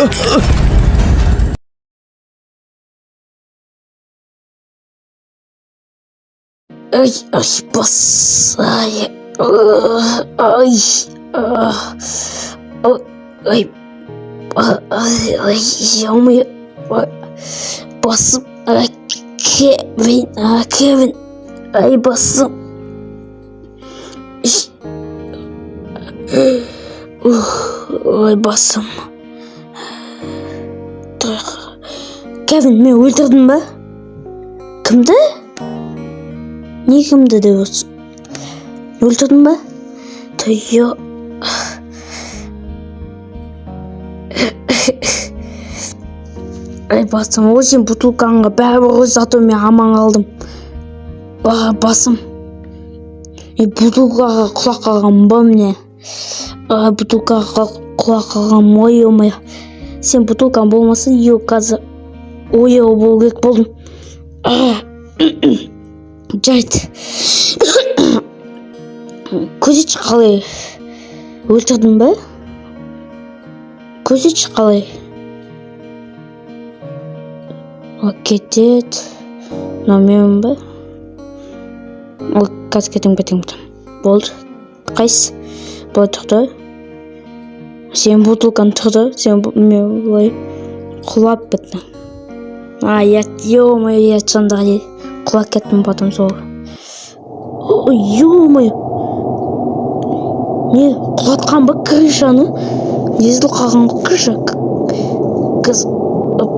Ай, ай, бас, ай, ай, ай, ай, ай, ё-моё, басым, ай, Кевин, Кевин, ай, басым. Ой, басым. Кевин, мен өлтірдім ба? Кімді? Не кімді деп отырсың? Өлтірдің ба? Түйе. Ай, басым, ой, сен бутылкаңға бәрібір ғой, зато мен аман қалдым. А, басым. Е, бутылкаға құлап қалған ба міне? А, бутылкаға құлап қалған ой, ё-моё. Сен бутылкаң болмаса, ё, қазір ояу болу керек болдым. Жарайды. Көрсетші, қалай өлтірдің ба? Көрсетші, қалай. Ол кетеді. Мынау менмін ба? Ол қазір кетемін, кетемін, кетемін. Болды. Қайсы? Былай тұрды. Сен бутылкаң тұрды. Сен мен былай құлап кеттім. А, я, ё-моё, я сонда құлап кеттім потом сол. Ой, ё-моё. Не, құлатқан ба крышаны? Не езіліп қалған ғой крыша? Қыз. Оп.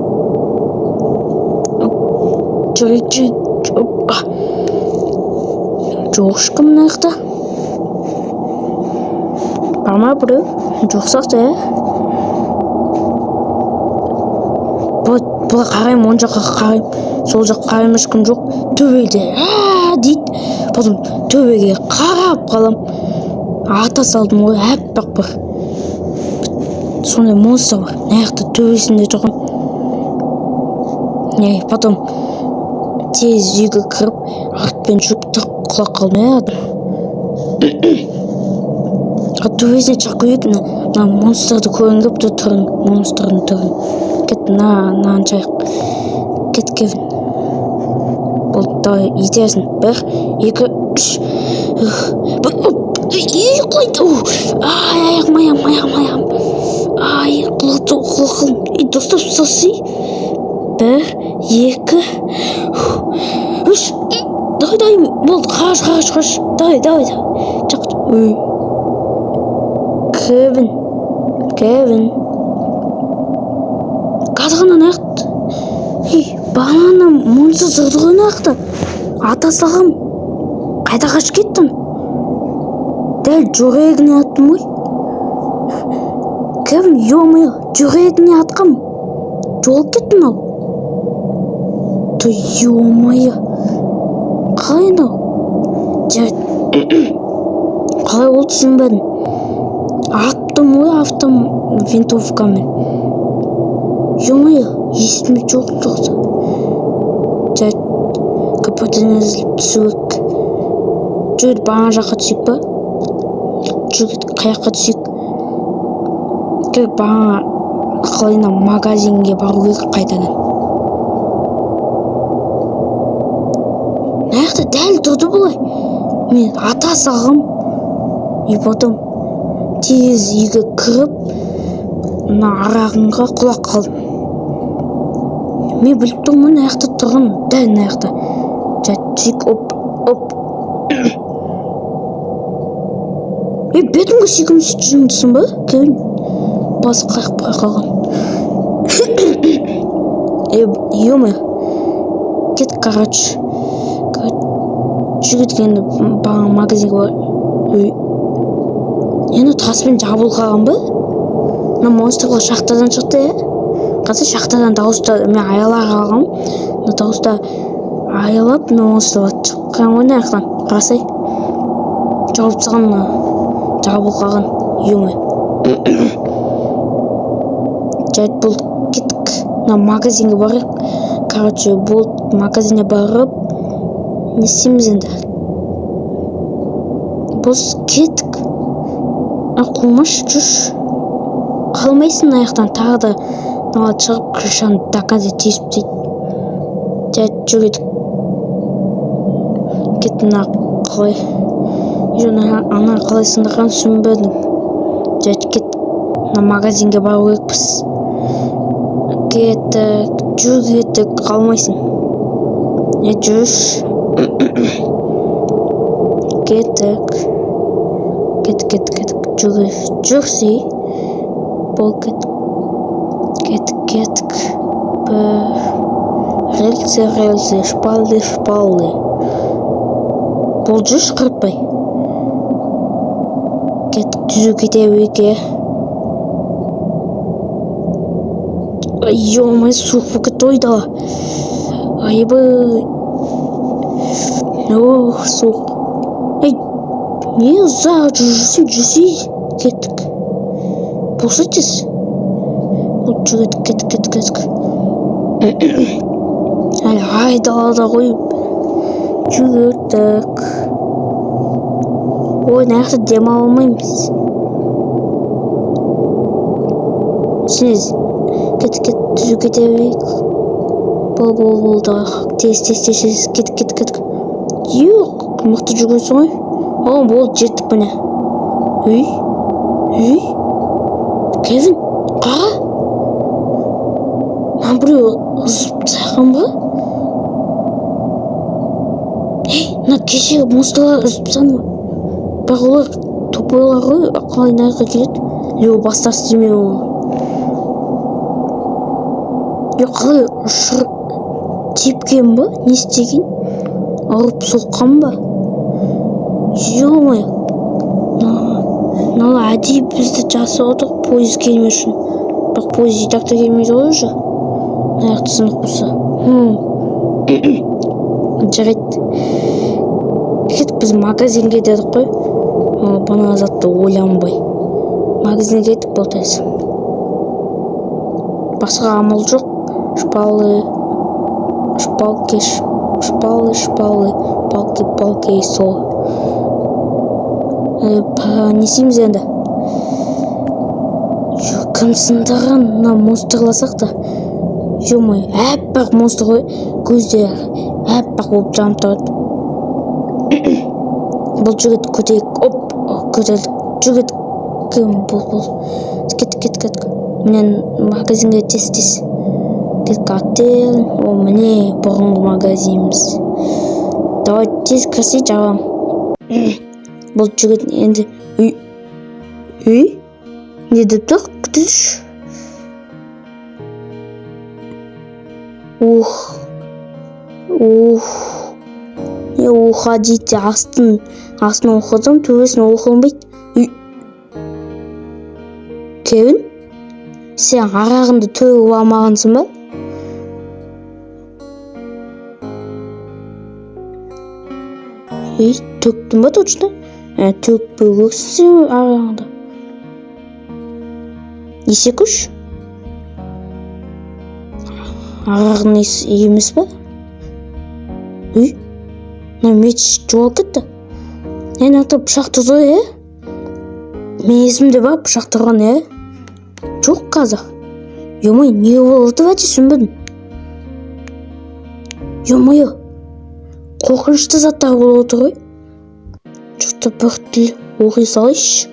Оп. Жарайды, жарайды. Оп. А. Жоқ ешкім мына жақта. Бар ма біреу? Жоқ сияқты, иә? Былай, былай қараймын, оң жаққа қараймын, сол жаққа қараймын, ешкім жоқ. Төбеде ә дейді. Потом төбеге қарап қалам. Ата салдым ғой, аппақ бір. Сондай монстр бар. Мына жақта төбесінде тұрған. Не, потом тез үйге кіріп, артпен жүріп тұрып құлап қалдым, иә. А төбесіне шығып көрейік, мына монстрды көргім келіп тұр, түрін, монстрдың түрін. Кет, мына мынаны шайық. Кет, Кевин. Болды, давай, итерсің. Бір, екі, үш. Бір, оп, үй, құлайды. Ай, аяғым, аяғым, аяғым, аяғым. Ай, құлады, құлап қалдым. Ей, дұрыстап ұстасай. Бір, екі, үш. Давай, давай, болды, қаш, қаш, қаш. Давай, давай, давай. Чақ. Ой. Кевин. Кевин. Қазір ғана ана жақта. Ей, бағана монстр тұрды ғой ана жақта. Ата салғам. Қайда қашып кеттің? Дәл жүрегіне аттым ғой. Кевин, ё-моё, жүрегіне атқам. Жоғалып кетті мынау. Ты, ё-моё. Қалай мынау? Жарайды. Қалай болды, түсінбедім. Аттым ғой автом винтовкамен. Ё-моё, есімде жоқ жоқ. Жарайды. КПД-ні іздеп түсу керек. Жүр, бағана жаққа түсейік па? Жүр, қай жаққа түсейік? Керек, бағана қалай магазинге бару керек қайтадан. Мына жақта дәл тұрды былай. Мен ата салғам. И потом тез үйге кіріп, мына арағынға құлап қалдым. Мен біліп тұрмын мына жақта тұрғын, дәл мына жақта. Жарайды, түсейік, оп, оп. Е, бетімге секіріп жындысың ба? Кевин. Басы қайқып қалған. Е, ё-моё. Кет, короче. Жігіт, енді бағана магазинге бар. Ой. Енді таспен жабылып қалған ба? Мына монстрлар шахтадан шықты, иә? Қазір шахтадан дауысты мен аялай қалғанмын. Мына дауысты аялап, мына монстрлар шыққан ғой мына жақтан. Қарасай. Жауып тастаған мына. Жабылып қалған. Ё-моё. Жарайды, болды, кеттік. Мына магазинге барайық. Короче, болды, магазинге барып не істейміз енді? Бос, кеттік. А, қумашы, жүрші. Қалмайсың мына жақтан, тағы да мыналар шығып крышаны до конца тесіп тастайды. Жарайды, жүр, кеттік. Кет, мына қалай, ана қалай сындырған, түсінбедім. Жарайды, кет, мына магазинге бару керекпіз. Кеттік, жүр, кеттік, қалмайсың. Не, жүрші, кеттік, кеттік, кеттік, кеттік, жүр, жүрсей, бол, кеттік, кеттік, кеттік. Бір рельсы, рельсы, шпалы, шпалы. Бол, жүрші, қыртпай, кеттік, түзу кете берейік. Ё-моё, суық болып кетті ғой дала. Айбай, ох, суық. Ей, не ұзақ жүрсің, жүрсей, кеттік, болса тез. Бол, жүр, кеттік, кеттік, кеттік, кеттік. Әлі айдалада ғой, жүгірдік. Ой, мына жақта демала алмаймыз. Сен кеттік, кет, түзу кете берейік. Бол, бол, бол, давай, тез, тез, тез, тез, кеттік, кеттік, кеттік. Жоқ, мықты жүгірсің ғой. О, болды, жеттік, міне. Үй, үй, Кевин, қара, мына біреу ызып тастаған ба? Ей, мына кешегі монстрлар үзіп тастады ма? Бірақ олар тупойлар ғой, қалай мына жаққа келеді? Лео, бастары істемей ма? Е, қалай ұшыр тепкен ба, не істеген, ұрып соққан ба? Ё-моё, мыналар әдейі бізді жасап отыр пойыз келмеу үшін. Бірақ пойыз и так та келмейді ғой уже, мына жақта сынық болса. Жарайды, кеттік, біз магазинге дедік қой. Мына затты ойланбай магазинге кеттік. Болды, басқа амал жоқ. Шпалы, шпалки, шпалы, шпалы, палки, палки и сол. Не істейміз енді? Кім сындырған мына монстрласақ та? Ё-моё, аппақ монстр ғой, көздері аппақ болып жанып тұрады. Бұл жігіт, көтерейік. Оп, көтердік, жігіт кім? Бұл, бұл, кеттік, кеттік, кеттік, міне, магазинге, тез, тез, кеттік. Отель. О, міне, бұрынғы магазиніміз. Давай, тез кірсе, жабамын. Бұл жігіт енді үй, үй, не деп тұр? Күтіңізші. Ух, ух, не, уходите. Астын, астын оқыдым, төбесін оқылынбайды. Үй, Кевин, сен арағыңды төгіп алмағансың ба? Ей, төктің ба точно? Ә, төкпеу керексің сен арағыңды. Есек үш арағың емес па? Үй, мына меч жоғалып кетті. Е, мына жақта пышақ тұрды ғой. Е, менің есімде бар, пышақ тұрған. Е, жоқ қазір. Ё-моё, не болып жатыр, түсінбедім. Ё-моё, қорқынышты заттар болып отыр ғой. Что-то бір тіл оқи салайыншы.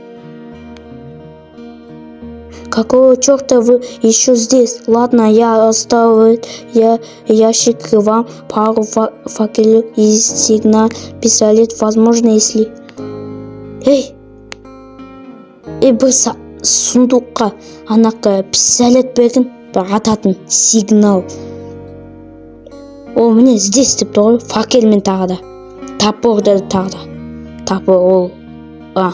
Какого черта вы еще здесь? Ладно, я оставлю я ящик вам пару факелов и сигнал пистолет, возможно, если. Эй! Ей, бір сундукқа анақа пистолет берген, бір ататын сигнал. О, міне, здесь деп тұр ғой, факелмен тағы да. Топор деді тағы да. Топор ол. А.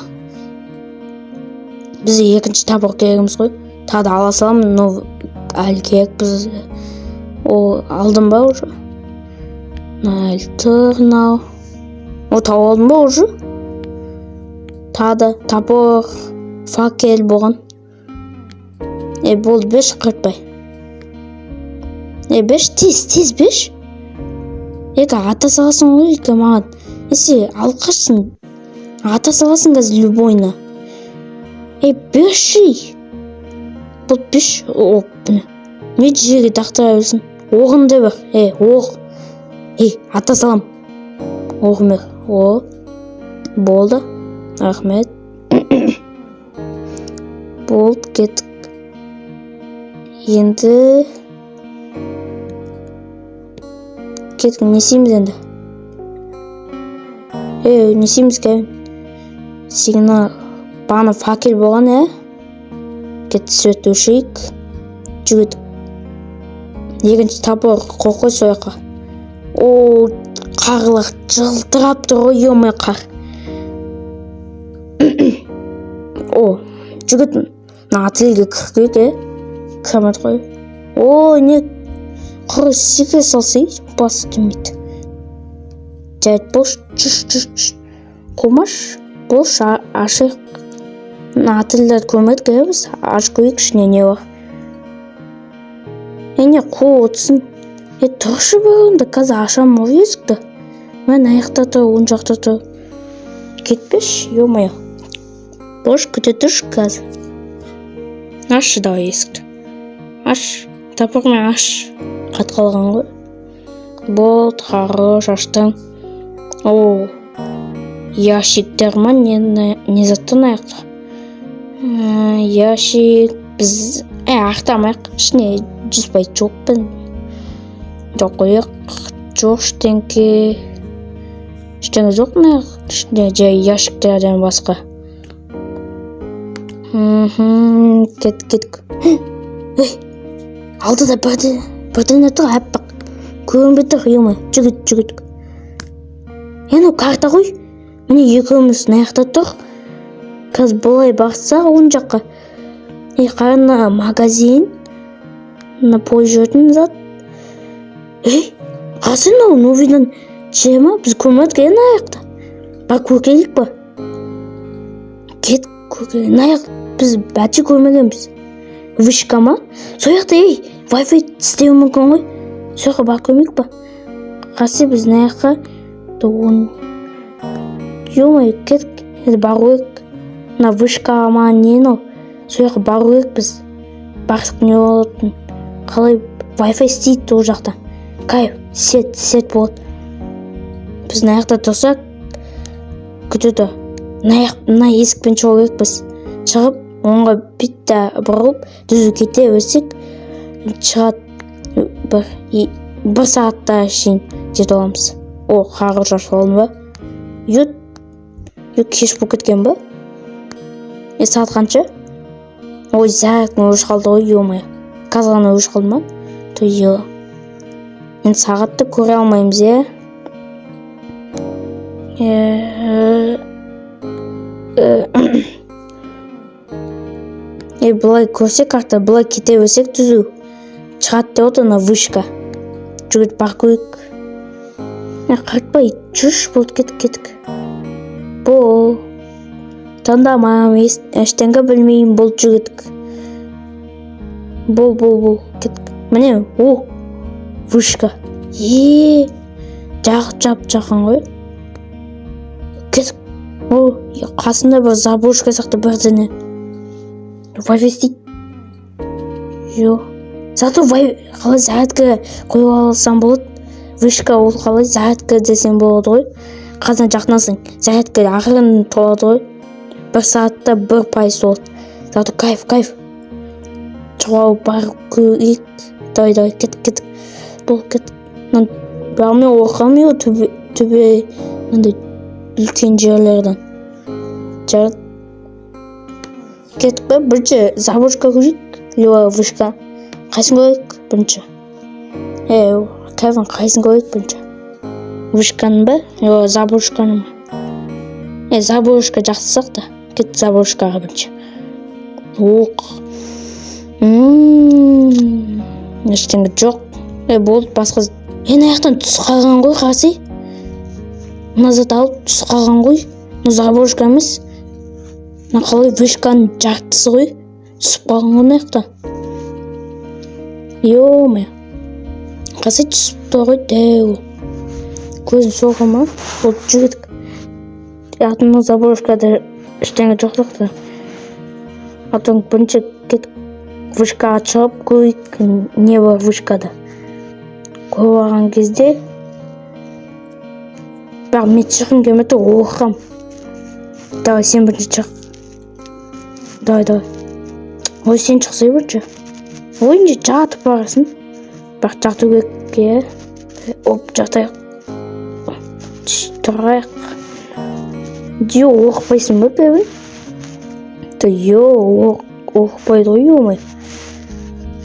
Бізге екінші топор керегіміз ғой. Тағы да ала саламын, но әлі керек бізге. Ол алдым ба уже? Мына әлі тұр мынау. О, тауып алдым ба уже? Тағы да топор, факел болған. Е, болды, берші, қыртпай. Е, берші, тез, тез берші. Екі ата саласың ғой екі маған. Есе, алып қашсың. Ата саласың қазір любойны. Ей, берші. Болды, беш. О, міне. Не жерге лақтыра берсін. Оғын да бер. Ей, оқ. Ей, ата салам. Оғын бер. О. Болды. Рахмет. Болды, кеттік. Енді кеттік, не істейміз енді? Ей, не істейміз, Кевин? Сигнал. Бағана факел болған, ә? Кет, свет өшірейік. Жігіт. Екінші топор қойып қой сол жаққа. О, қарлар жылтырап тұр ғой, ё-моё, қар. О, жігіт, мына отельге кіріп ә? Кірмеді ғой. О, не, құр секіре салсай, басы тимейді. Жарайды, бош, жүр, жүр, жүр. Қумаш, бош, ашайық. Мына отельдерді көрмедік, ә, біз? Ашып көрейік, ішінде не бар. Е, не қуып отырсың? Е, тұршы бір онда, қазір ашамын ғой есікті. Мә, мына жақта тұр, оң жақта тұр. Кетпеші, ё-моё. Бош, күте тұршы қазір. Ашшы давай есікті. Аш, топормен аш. Қатып қалған ғой. Болды, хорош, аштың. О, ящиктер ма, не, не заттар мына жақта? Ящик біз ақтамайық, ішіне 100% жоқ пен. Жоқ қояйық, жоқ ештеңке. Ештеңе жоқ мына ішінде, жай ящиктерден басқа. Кеттік, кеттік. Ей, алдыда бірдеңе тұр, аппақ. Көрінбей тұр, ё-моё, жігіт, жігіт. Е, анау карта ғой. Міне, екеуміз мына жақта тұр. Қазір былай барсақ оң жаққа. Е, қара, мына магазин. Мына пойыз жүретін зат. Ей, қарасай, мынау новыйдан же ма? Біз көрмедік, е, мына жақта. Барып көрейік па? Кет, көрейік. Мына жақ біз бәтше көрмегенбіз. Вышка ма? Сол жақта, ей, Wi-Fi істеуі мүмкін ғой. Сол жаққа барып көрмейік па? Қарасай, біз мына жаққа он. Ё-моё, кеттік. Енді бару керек. Мына вышка ма, не мынау? Сол жаққа бару керек біз. Барсақ не болатын? Қалай Wi-Fi істейді ол жақта? Кайф, сет, сет болады. Біз мына жақта тұрсақ, күтеді. Мына жақ, мына есікпен шығу керекпіз. Шығып, оңға бітті бұрылып, түзу кете берсек, шығады. Бір сағатта шейін жетіп аламыз. О, хорош, ашып алдым ба? Ют, ют, кеш болып кеткен ба? Е, сағат қанша? Ой, зарядкам өшіп қалды ғой, ё-моё. Қазір ғана өшіп қалды ма? То е. Енді сағатты көре алмаймыз, иә? Е, е, е, былай көрсек карта, былай кете берсек түзу. Шығады деп отыр ана вышка. Жүгіріп барып көрейік. Е, қайтпай, жүрші, болды, кеттік, кеттік. Бол. Таңдамам, ештеңе білмеймін, болды, жігіт. Бол, бол, бол, кеттік. Міне, о, вышка. Е, жақ жап жақын ғой. Кеттік. О, қасында бір заброшка сияқты бірдеңе. Wi-Fi істейді. Жоқ. Зато қалай зарядка қойып алсам болады. Вышка ол қалай зарядка десең болады ғой. Қазан жақындасаң, зарядка ақырын толады ғой. Бір сағатта 1% толады. Зато кайф, кайф. Шығып барып көрейік. Давай, давай, кеттік, кеттік. Бол, кеттік. Мына бірақ мен қорқамын ғой төбе, төбе мынандай үлкен жерлерден. Жарайды. Кеттік па? Бірінші заброшка көрейік, либо вышка. Қайсысын көрейік бірінші? Е, Кевин, қайсысын көрейік бірінші? Вышканы ба, либо заброшканы ма? Е, заброшка жақсы сияқты. Кет заброшкаға бірінші. Оқ. Ештеңе жоқ. Е, болды, басқа. Е, мына жақтан түсіп қалған ғой, қарасай. Мына зат алып түсіп қалған ғой. Мына заброшка емес. Мына қалай вышканың жартысы ғой. Түсіп қалған ғой мына жақта. Ё-моё. Қарасай, түсіп тұр ғой дәу. Көзім соқыр ма? Болды, жігіт. Яғни заброшкада ештеңе жоқ сияқты. А то бірінші кеттік. Вышкаға шығып көрейік, не бар вышкада. Көріп алған кезде, бірақ мен шыққым келмей тұр, қорқамын. Давай, сен бірінші шық. Давай, давай. Ой, сен шықсай бірінші. Ой, не жатып барасың? Бірақ жату керек, иә. Оп, жатайық. Тұрайық. Ди, қорықпайсың ба, Кевин? Да ё, қорықпайды ғой, ё.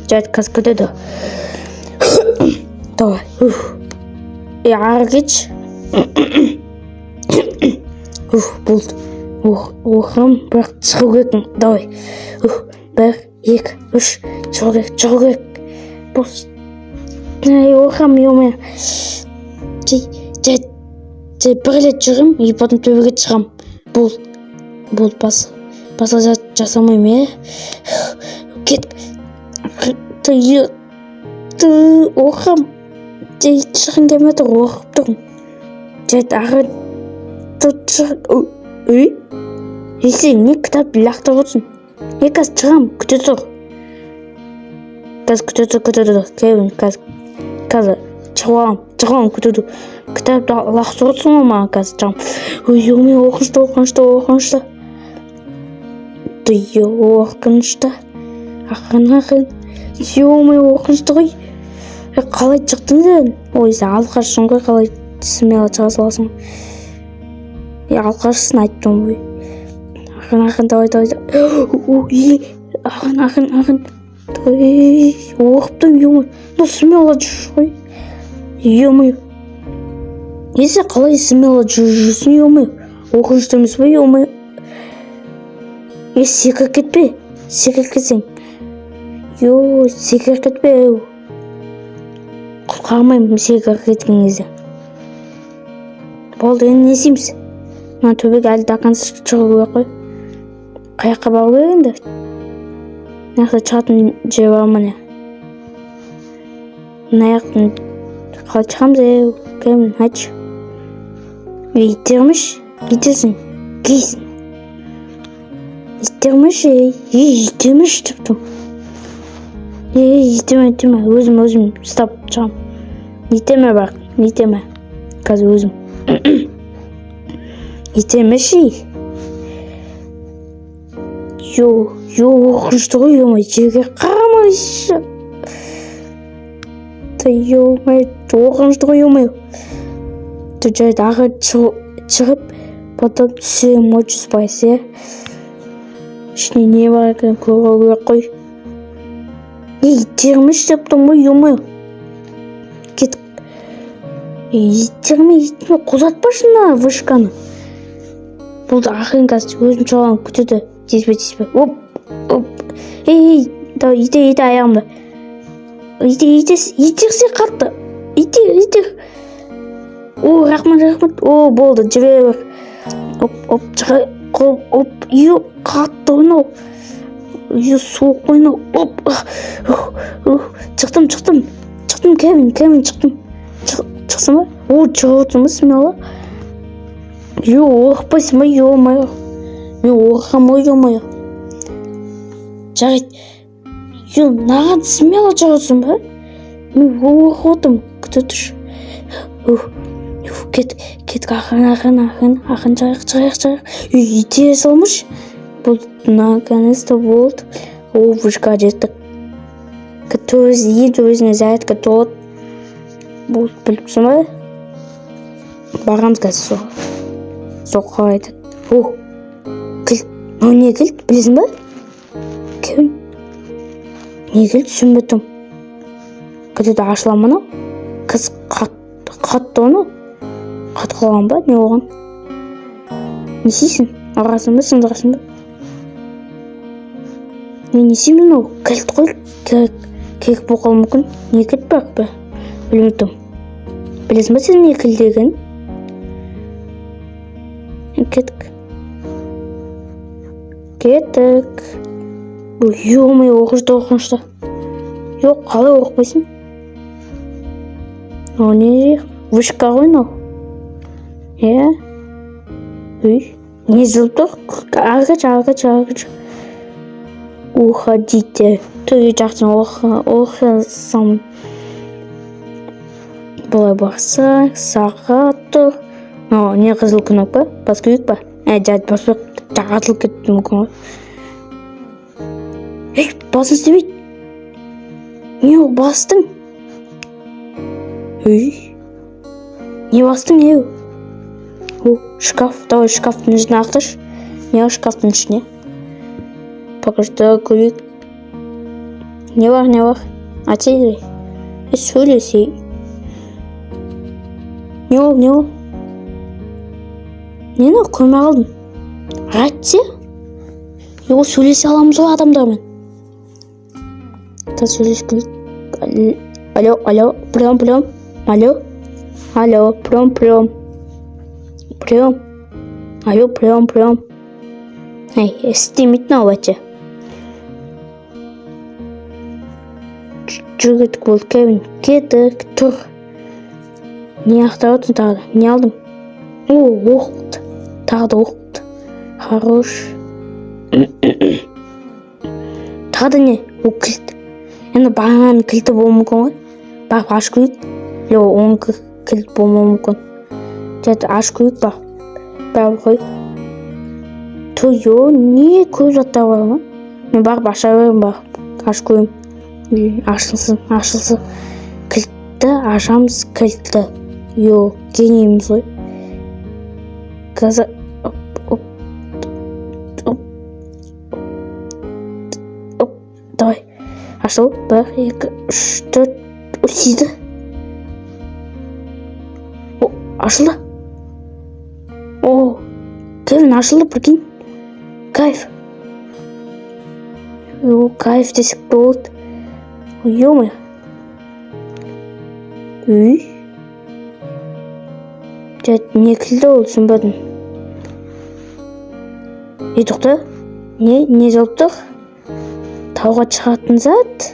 Жарайды, қазір күтеді. Давай. Уф. Е, ары кетші. Уф, болды. Оқырмын, бірақ шығу керекпін. Давай. Уф, бір, екі, үш. Шығу керек, шығу керек. Бос. Ай, оқырмын, ё. Жай, жай, жай, бір рет жүремін и потом төбеге шығамын. Болды. Болды, бас. Басқа зат жасамаймын, иә. Кет. Ты, ты, оқырмын. Жай, шыққым келмей тұр, қорқып тұрмын. Жарайды, ары шық. Үй? Ей, сен не кітап лақтырып отырсың? Е, қазір шығамын, күте тұр. Қазір күте тұр, күте тұр. Кевин, қазір, қазір шығып аламын, шығып аламын, күте тұр. Кітапты лақтырып отырсың ғой маған, қазір шығамын. Ой, ё, қорқынышты, қорқынышты, қорқынышты. Да, қорқынышты. Ақырын, ақырын. Ё-моё, қорқынышты ғой. Е, қалай шықтың сен? Ой, сен алқашсың ғой, қалай смело шыға саласың? Е, алқашсың, айттым ғой. Ақырын, ақырын, давай, давай. Ой, ақырын, ақырын, ақырын. Ой, қорқып тұрмын, ё. Ну, смело жүр ғой. Ё-моё. Е, сен қалай смело жүрсің, ё-моё? Қорқынышты емес па, ё-моё? Е, секіріп кетпе. Секіріп кетсең. Ё, секіріп кетпе. Құтқармаймын секіріп кеткен кезде. Болды, енді не істейміз? Мына төбеге әлі до конца шығу керек қой. Қай жаққа бару керек енді? Мына жақта шығатын жер бар ма, не? Мына жақтан қалай шығамыз, ей, Кевин, айтшы. Ей, итермеші, итерсің, кейсің. Итермеші, ей, ей, итермеші деп тұрмын. Ей, итерме, итерме, өзім, өзім ұстап шығамын. Итерме бірақ, итерме. Қазір өзім. Итермеші. Йо, йо, қорқынышты ғой, ё, жерге қарамайшы. Да ё, қорқынышты ғой, ё. Жарайды, ары шығып, потом түсемін ғой 100%, иә. Ішінде не бар екенін көру керек қой. Ей, итермеші деп тұрмын ғой, ё. Кеттік. Ей, итерме, итерме, қозғалтпашы мына вышканы. Болды, ақырын, қазір өзім шығамын, күтеді. Тиіспе, тиіспе. Оп, оп. Ей, ей, давай, ите, ите аяғымды. Ите, ите, итерсе қатты. Итер, итер. О, рахмет, рахмет. О, болды, жібере бер. Оп, оп, шыға, оп, оп, ё, қатты ойнау. Ё, суық ойнау. Оп, шықтым, шықтым. Шықтым, Кевин, Кевин, шықтым. Шықсың ба? О, шығып отырсың ба, смело? Ё, қорықпайсың ба, ё-моё? Мен қорқамын ғой, ё-моё. Жарайды. Ё, мынаған смело шығып отырсың ба? Мен қорқып отырмын. Күте тұршы. Ух, уф, кет, кеттік, ақырын, ақырын, ақырын, ақырын шығайық, шығайық, шығайық. Үй, итере салмашы. Болды, наконец-то болды. О, вышкаға жеттік. Төбесі, ең төбесіне зарядка толады. Болды, біліп тұрсың ба? Барамыз қазір сол. Сол қалай айтады. О, кілт. Мынау не кілт, білесің ба? Кім? Не кілт, түсінбей тұрмын. Где-то ашыла ма мынау? Қыз қатты ғой мынау. Қатып қалған ба, не болған? Не істейсің? Ұрасың ба, сындырасың ба? Не істеймін мынау? Кілт қой, керек, керек болып қалуы мүмкін. Не кілт бірақ па? Білмей тұрмын. Білесің ба сен не кілт екенін? Кеттік. Кеттік. Ой, ё-моё, қорқынышты, қорқынышты. Жоқ, қалай қорықпайсың? Мынау не? Вышка ғой мынау. Иә? Үй, не жылып тұр? Ары кетші, ары кетші, ары кетші. Уходите. Түге жақсы оқысам. Былай барса, сағат тұр. О, не қызыл кнопка? Басқа керек па? Жарайды, баспай атылып кетуі мүмкін ғой. Ей, басын істемейді. Не ол бастың? Ей, не бастың, не? О, шкаф. Давай шкафтың ішіне ақтыршы. Не бар шкафтың ішіне? Пока что көрейік. Не бар, не бар? Айтсай, сөйлесей. Не ол, не ол? Нені көрмей қалдым? Рация? Ол сөйлесе аламыз ғой адамдармен. Та сөйлесіп көрейік. Алло, алло, прием, прием. Алло, алло, прием, прием. Прием. Алло, прием, прием. Ей, істемейді мынау вообще. Жүр, кеттік, болды, Кевин. Кеттік, тұр. Не ақтарып отырсың тағы да? Не алдың? О, оқ. Тағы да оқ. Хорош. Тағы да не? О, кілт. Енді бағананың кілті болуы мүмкін ғой. Барып ашып көрейік. Жоқ, онікі кілт болмауы мүмкін. Жарайды, ашып көрейік барып. Барып қой. Тойо, не көп заттар бар ма? Мен барып аша беремін, барып. Ашып көрейін. Ашылсын, ашылсын. Кілтті ашамыз, кілтті. Йо, генийміз ғой. Қазір оп, оп, оп, оп, давай. Ашыл. 1, 2, 3, 4. О, сиді. О, ашылды. О, Кевин, ашылды, прикинь. Кайф. О, кайф десек болады. Ё-моё. Үй. Жарайды, не кілті ол, түсінбедім. Ей, тоқта. Не жауып тұр? Тауға шығатын зат?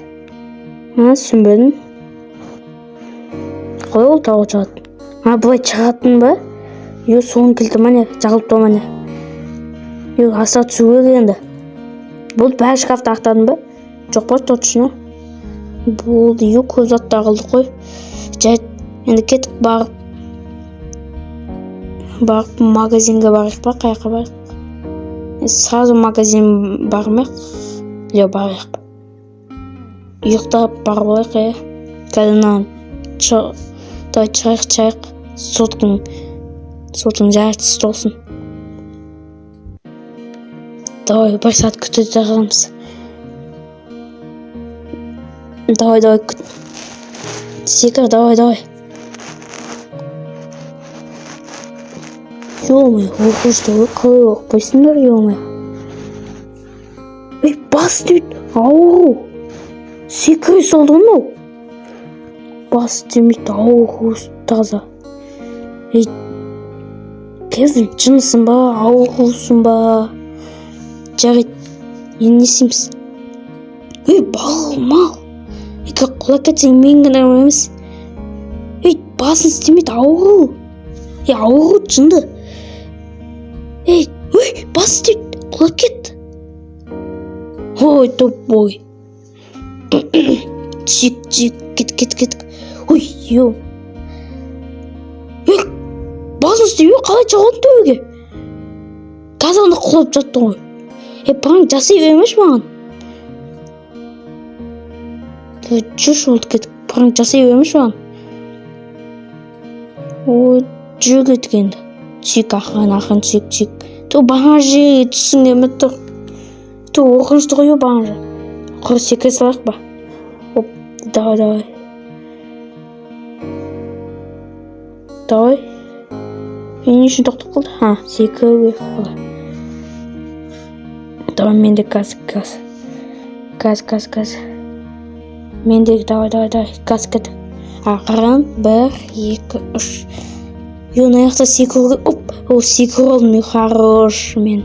А, түсінбедім. Қалай ол тауға шығатын? А, былай шығатын ба? Йо, соның кілті ма не? Жағылып тұр ма не? Йо, аса түсу керек енді. Болды, бәрі шкафты ақтадым ба? Жоқ па, точно. Болды, йо, көп заттар қалдық қой. Жарайды, енді кеттік барып. Барып магазинге барайық па, қай жаққа барайық? Сразу магазин бармайық. Или барайық. Ұйықтап барып алайық, иә. Қазір мына давай шығайық, шығайық. Сотканың жартысы толсын. Давай, бір сағат күте тұрамыз. Давай, давай, күт. Секір, давай, давай. Ё-моё, қорқынышты ғой, қалай қорықпайсыңдар, ё-моё. Ей, бас дейді, ауру. Секіре салды ғой мынау. Бас демейді, ауру таза. Ей, Кевин, жынсың ба, аурусың ба? Жарайды, енді не істейміз? Ей, бал, мал. Ей, құлап кетсең мен кінәлі емес. Ей, басын істемейді, ауру. Ей, ауру, жынды. Ей, ой, бас істейді, құлап кетті. Ой, тупой. Түсейік, түсейік, кет, кет, кет. Ой, ё. Ей, басын істемей қалай шығып төбеге? Қазір ана құлап жатты ғой. Ей, пранк жасай бермеші маған. Жүрші, болды, кеттік. Пранк жасай бермеші маған. Ой, жүр, кеттік енді. Түсейік, ақырын, ақырын түсейік, түсейік. Ту, бағана жерге түскің келмей тұр. Ту, қорқынышты ғой бағана жер. Құр секіре салайық па? Оп, давай, давай. Давай. Мен не үшін тоқтап қалды? А, секіру керек қалай. Давай, мен де қазір, қазір. Қазір, қазір, қазір. Мен де, давай, давай, давай, қазір кет. Ақырын, 1, 2, 3. Йо, мына жақта секіру керек. Оп, о, секіріп алдым мен, хорош мен.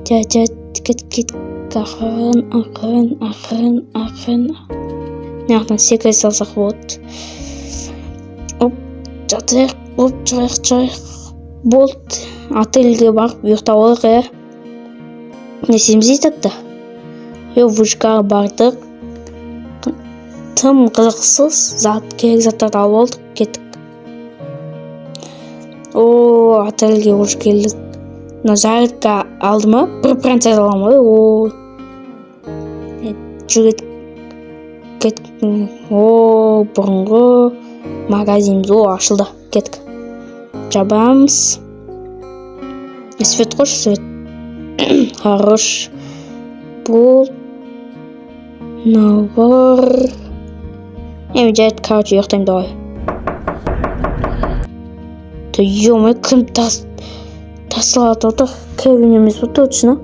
Жа, жа, кет, кет. Ақырын, ақырын, ақырын, ақырын. Мына жақтан секіре салсақ болады. Оп, жатайық, оп, шығайық, шығайық. Болды, отельге барып ұйықтап алайық, иә. Не істейміз дейді да? Е, вышкаға бардық. Тым қызықсыз зат, керек заттарды алып алдық, кеттік. О, отельге уже келдік. Мына зарядка алды ма? 1% аламын ғой. О, жүреді, кеттік. О, бұрынғы магазиніміз, о, ашылды. Кеттік, жабамыз. Свет қойшы, свет хорош. Бұл мынау бар. Эми, жарайды, короче, ұйықтаймын. Давай. Да ё, кім тас тасталатып отыр? Кевин емес па? Точно,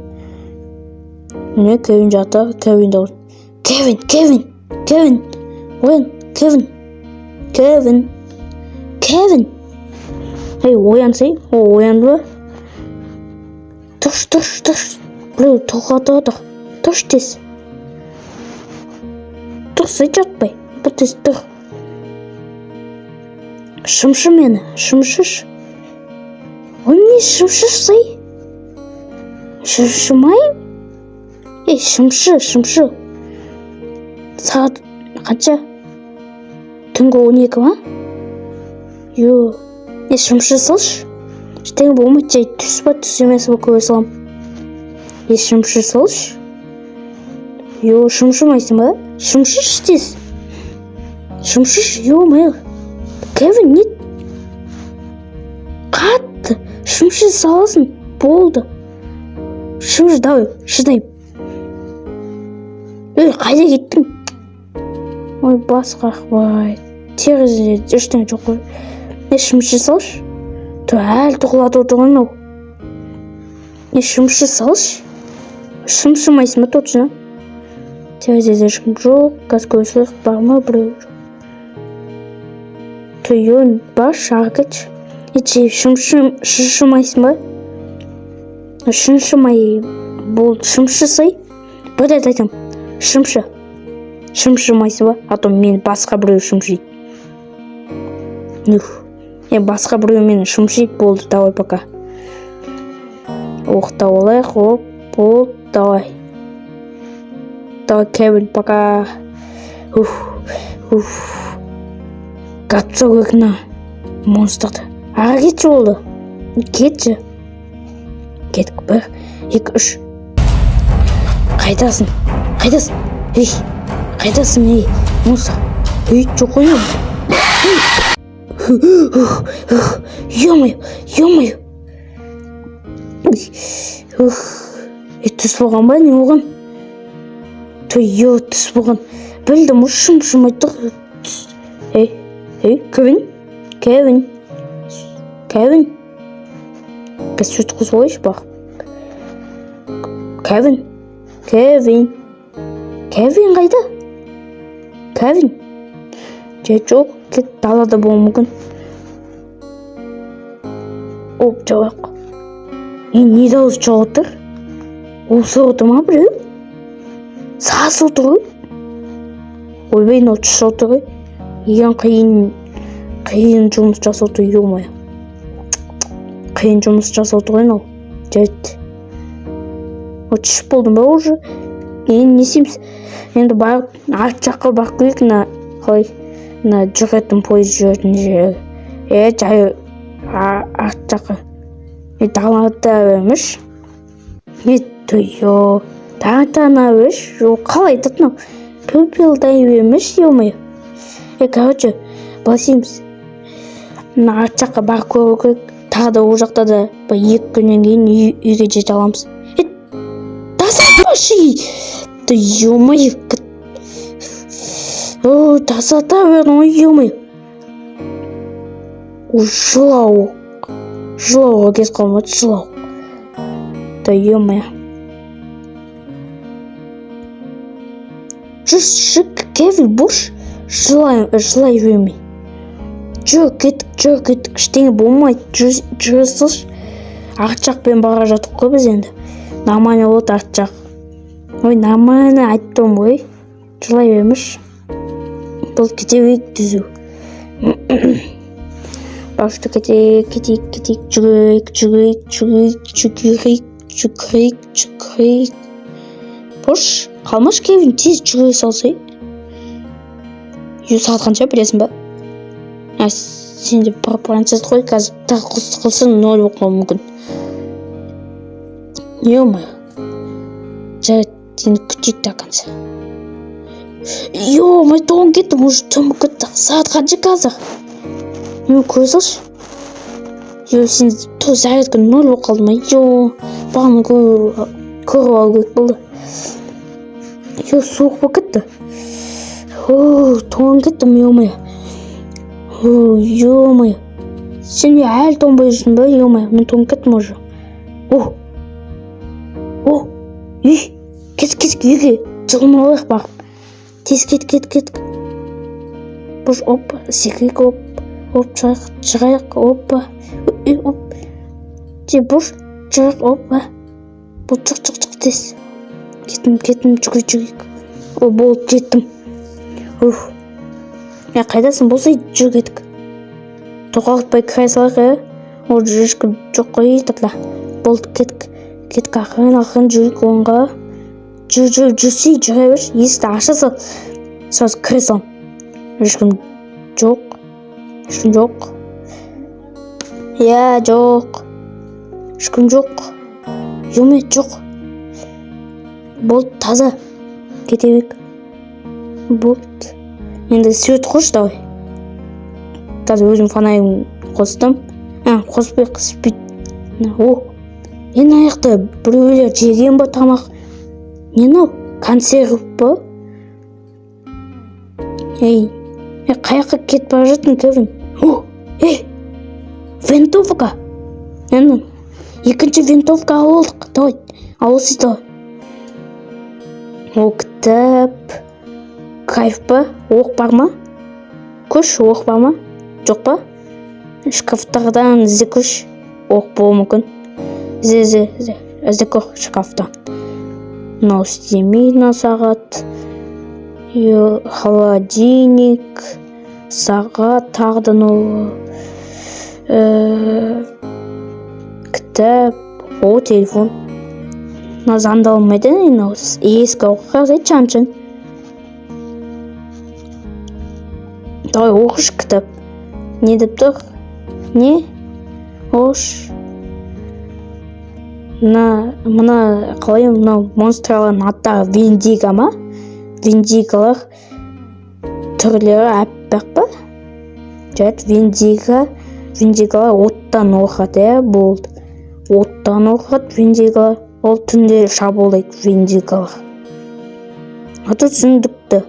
міне, Кевин жатыр. Кевин де, Кевин, Кевин, Кевин, оян, Кевин, Кевин, Кевин, ей, оянсай. О, оянды ба? Тұршы, тұршы, тұршы, біреу тоқатып отыр. Тұршы, тез тұрсай, жатпай, бұл тез тұр. Шымшы мені, шымшыш. Ой, не шымшысай? Шымшымаймын. Ей, шымшы, шымшы. Сағат қанша? Түнгі 12 ма? Ё, е, шымшы салшы. Ештеңе болмайды, жай түс па, түс емес па, көре саламын. Е, шымшы салшы. Ё, шымшымайсың ба? Шымшыш тез. Шымшыш, ё-моё. Кевин, не қатты шымшы саласың, болды. Шымшы, давай, шыдаймын. Ей, қайда кеттің? Ой, бас қақпай. Терезеде ештеңе жоқ қой. Не, шымшы салшы. Тұр, әлі тоқылатып отыр ғой мынау. Не, шымшы салшы. Шымшымайсың ба, точно? Терезеде ешкім жоқ. Қазір көре салайық, бар ма біреу? Жоқ. Түйін, баршы, ары кетші. Ече, шымшымайсың ба? Шымшымай болды, шымшысай. Бір рет айтамын. Шымшы. Шымшымайсың ба? А то мен басқа біреу шымшиды. Уф. Е, басқа біреу мені шымшиды, болды, давай, пока. Оқтап алайық, оп, болды, давай. Давай, Кевин, пока. Уф, уф. Қатса керек мына монстрды. Ары кетші, болды. Кетші. Кеттік, бір, екі, үш. Қайдасың? Қайдасың? Ей, қайдасың, ей, монстр? Ей, жоқ қой. Ё-моё, ё-моё. Ух, е, түс болған ба, не болған? Ё, түс болған. Білдім ғой, шым-шым айтты. Ей, ей, Кевин, Кевин, Кевин. Қазір свет қосып алайыншы, бақ. Кевин, Кевин, Кевин қайда? Кевин. Же, жоқ, кет, далада болуы мүмкін. Оп, жабайық. Е, не дауыс шығып отыр? Осы отыр ма біреу? Сасып отыр ғой. Ойбай, мынау түсіп отыр ғой. Ең қиын, қиын жұмыс жасап отыр, ё-моё. Қиын жұмыс жасап отыр ғой мынау. Жарайды. О, түсіп болдым ба уже? Енді не істейміз? Енді барып арт жаққа барып көрейік, мына қалай, мына жүретін, пойыз жүретін жер. Е, жай арт жаққа. Е, далада емес. Е, ё, далада емес. Жоқ, қалай айтады мынау? Пепелдай емес, ё-моё. Е, короче, былай істейміз. Мына арт жаққа барып көру керек. Тағы да ол жақта да бір 2 күннен кейін үйге жете аламыз. Е, тасташы! Да ё-моё! О, тастата бердің ғой, ё-моё. Жылау. Жылауға кез қалмады, жылау. Да ё-моё. Жүрші, Кевин, бош. Жылай, жылай бермей. Жүр, кеттік, жүр, кеттік. Ештеңе болмайды. Жүр, жүре салшы. Арт жақпен бара жатырмық қой біз енді. Нормально болады арт жақ. Ой, нормально айтып тұрмын ғой. Жылай бермеші. Бұл, кете берейік түзу. Башта кетейік, кетейік, кетейік, жүгірейік, жүгірейік, жүгірейік, жүгірейік, жүгірейік, жүгірейік. Бош. Қалмашы, Кевин, тез жүгіре салсай. Үй, сағат қанша, білесің ба? А, сенде 1% қой, қазір тағы қылсаң, ноль болып қалуы мүмкін. Е-мое, жарайды, енді күтейік до конца. Е-мое, тоңып кеттім, уже түн болып кетті. Сағат қанша қазір? Е, көре салшы. Е, сен то зарядка ноль болып қалды ма? Е, бағана көріп алу керек болды. Е, суық болып кетті. О, тоңып кеттім, е-мое. О, е-мое, сен не, әлі тоңбай жүрсің ба? Е-мое, мен тоңып кеттім уже. О, о, үй, кет, кет, үйге жылынып алайық барып. Тез кет, кет, кет. Бұш, оп, секірейік, оп, оп, шығайық, шығайық, опа. Үй, оп. Те, бұш, шығайық, опа. Бұл, шық, шық, шық, тез. Кеттім, кеттім, жүгір, жүгірейік. О, болды, жеттім. Уф. Е, қайдасың болса, жүр, кеттік. Тоқалтпай кіре салайық, иә? Ол ешкім жоқ қой тогда. Болды, кеттік. Кеттік, ақырын, ақырын жүрейік оңға. Жүр, жүр, жүрсей, жүре берші. Есікті аша сал. Сразу кіре салам. Ешкім жоқ. Ешкім жоқ. Иә, жоқ. Ешкім жоқ. Е, жоқ. Болды, таза. Кете берейік. Болды. Енді свет қойшы, давай. Қазір өзім фонарь қостым. А, қоспай спит. О, енді ана жақта біреулер жеген ба тамақ? Не мынау? Консерв па? Ей, е, қай жаққа кетіп бара жатырсың, Кевин? О, ей, винтовка. Енді екінші винтовка алып алдық. Давай, алып давай. О, кітап. Кайф па? Оқ бар ма? Көрші, оқ бар ма? Жоқ па? Шкафтардан ізде, көрші. Оқ болуы мүмкін. Ізде, ізде, ізде. Ізде, көр шкафтан. Мынау істемейді, мынау сағат. Е, холодильник. Сағат тағы да мынау. Кітап. О, телефон. Мынау звондалмайды, мынау ескі оқиға, чан-чан. Давай, оқышы кітап. Не деп тұр? Не? Ош. Мына қалай, мынау монстрлардың аттары Виндиго ма? Виндиголар түрлері аппақ па? Жарайды, Виндиго. Виндиголар оттан қорқады, иә, болды. Оттан қорқады Виндиголар. Ол түнде шабуылдайды Виндиголар. Аты түсіндікті.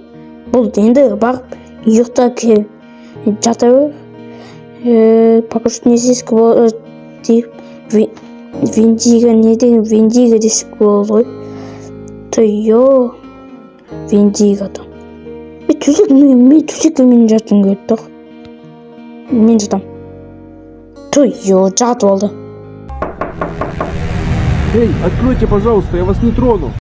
Болды, енді барып ұйықта, кел. Жата бер. Пока что не істесек болады деп. Виндиго не деген, Виндиго десек болады ғой. Тойо. Виндиго там. Е, төсек, мен төсекке мен жатқым келіп тұр. Мен жатам. Тойо, жатып алды. Эй, откройте, пожалуйста, я вас не трону.